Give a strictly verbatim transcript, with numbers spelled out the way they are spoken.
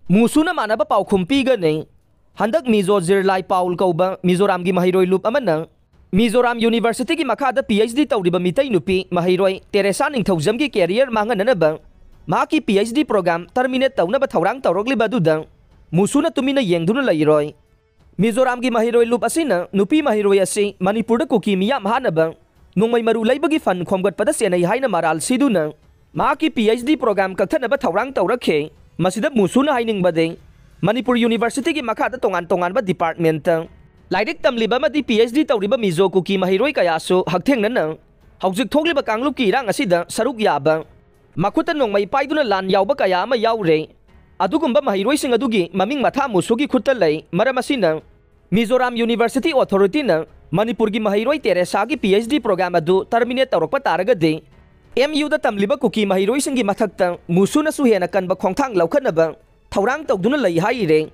ꯃꯨꯁꯨꯅ ꯃꯥꯟꯅꯕ ꯄꯥꯎꯈꯨꯝ ꯄꯤꯒꯅꯤ꯫ ꯍꯟꯗꯛ ꯃꯤꯖꯣ ꯖꯤꯔꯂꯥꯏ ꯄꯥꯎꯜ ꯀꯧꯕ ꯃꯤꯖꯣꯔꯥꯝꯒꯤ ꯃꯍꯩꯔꯣꯏ ꯂꯨꯞ ꯑꯃꯅ ꯃꯤꯖꯣꯔꯥꯝ ꯌꯨꯅꯤꯚꯔꯁꯤꯇꯤꯒꯤ ꯃꯈꯥꯗ ꯄꯤ ꯑꯩꯆ ꯗꯤ ꯇꯧꯔꯤꯕ ꯃꯤꯇꯩ ꯅꯨꯄꯤ ꯃꯍꯩꯔꯣꯏ ꯇꯦꯔꯦꯁꯥ ꯅꯤꯡꯊꯧꯖꯝꯒꯤ ꯀꯦꯔꯤꯌꯔ ꯃꯥꯡꯍꯟꯅꯅꯕ ꯃꯍꯥꯛꯀꯤ ꯄꯤ ꯑꯩꯆ ꯗꯤ ꯄ꯭ꯔꯣꯒ꯭ꯔꯥꯝ ꯇꯔꯃꯤꯅꯦꯠ ꯇꯧꯅꯕ ꯊꯧꯔꯥꯡ ꯇꯧꯔꯛꯂꯤꯕ ꯑꯗꯨꯗ ꯃꯨꯁꯨꯅ ꯇꯨꯃꯤꯟꯅ ꯌꯦꯡꯗꯨꯅ ꯂꯩꯔꯣꯏ꯫ ꯃꯤꯖꯣꯔꯥꯝꯒꯤ ꯃꯍꯩꯔꯣꯏ ꯂꯨꯞ ꯑꯁꯤꯅ ꯅꯨꯄꯤ ꯃꯍꯩꯔꯣꯏ ꯑꯁꯤ ꯃꯅꯤꯄꯨꯔꯗ ꯀꯨꯀꯤ ꯃꯤꯌꯥꯝ ꯍꯥꯠꯅꯕ ꯅꯣꯡꯃꯩ ꯃꯔꯨ ꯂꯩꯕꯒꯤ ꯐꯟ ꯈꯣꯝꯒꯠꯄꯗ ꯆꯦꯟꯅꯩ ꯍꯥꯏꯅ ꯃꯔꯥꯜ ꯁꯤꯗꯨꯅ ꯃꯍꯥꯛꯀꯤ ꯄꯤ ꯑꯩꯆ ꯗꯤ ꯄ꯭ꯔꯣꯒ꯭ꯔꯥꯝ ꯀꯛꯊꯠꯅꯕ ꯊꯧꯔꯥꯡ ꯇꯧꯔꯛꯈꯤ꯫ ꯃꯁꯤꯗ ꯃꯨꯁꯨꯅ ꯍꯥꯏꯅꯤꯡꯕꯗꯤ ꯃꯅꯤꯄꯨꯔ ꯌꯨꯅꯤꯚꯔꯁꯤꯇꯤꯒꯤ ꯃꯈꯥꯗ ꯇꯣꯉꯥꯟ ꯇꯣꯉꯥꯟꯕ ꯗꯤꯄꯥꯔꯠꯃꯦꯟꯠꯇ ꯂꯥꯏꯔꯤꯛ ꯇꯝꯂꯤꯕ ꯑꯃꯗꯤ ꯄꯤ ꯑꯩꯆ ꯗꯤ ꯇꯧꯔꯤꯕ ꯃꯤꯖꯣ ꯀꯨꯀꯤ ꯃꯍꯩꯔꯣꯏ ꯀꯌꯥꯁꯨ ꯍꯛꯊꯦꯡꯅꯅ ꯍꯧꯖꯤꯛ ꯊꯣꯛꯂꯤꯕ ꯀꯥꯡꯂꯨꯞꯀꯤ ꯏꯔꯥꯡ ꯑꯁꯤꯗ ꯁꯔꯨꯛ ꯌꯥꯕ, ꯃꯈꯨꯠꯇ ꯅꯣꯡꯃꯩ ꯄꯥꯏꯗꯨꯅ ꯂꯥꯟ ꯌꯥꯎꯕ ꯀꯌꯥ ꯑꯃ ꯌꯥꯎꯔꯦ꯫ ꯑꯗꯨꯒꯨꯝꯕ ꯃꯍꯩꯔꯣꯏꯁꯤꯡ ꯑꯗꯨꯒꯤ ꯃꯃꯤꯡ ꯃꯊꯥ ꯃꯨꯁꯨꯒꯤ ꯈꯨꯠꯇ ꯂꯩ꯫ ꯃꯔꯝ ꯑꯁꯤꯅ ꯃꯤꯖꯣꯔꯥꯝ ꯌꯨꯅꯤꯚꯔꯁꯤꯇꯤ ꯑꯣꯊꯣꯔꯤꯇꯤꯅ ꯃꯅꯤꯄꯨꯔꯒꯤ ꯃꯍꯩꯔꯣꯏ ꯇꯦꯔꯦꯁꯥꯒꯤ ꯄꯤ ꯑꯩꯆ ꯗꯤ ꯄ꯭ꯔꯣꯒ꯭ꯔꯥꯝ ꯑꯗꯨ ꯇꯔꯃꯤꯅꯦꯠ ꯇꯧꯔꯛꯄ ꯇꯥꯔꯒꯗꯤ, ꯑꯦꯝ ꯌꯨꯗ ꯇꯝꯂꯤꯕ ꯀꯨꯀꯤ ꯃꯍꯩꯔꯣꯏꯁꯤꯡꯒꯤ ꯃꯊꯛꯇ ꯃꯨꯁꯨꯅꯁꯨ ꯍꯦꯟꯅ ꯀꯟꯕ ꯈꯣꯡꯊꯥꯡ ꯂꯧꯈꯠꯅꯕ ꯊꯧꯔꯥꯡ ꯇꯧꯗꯨꯅ ꯂꯩ ꯍꯥꯏꯔꯦ꯫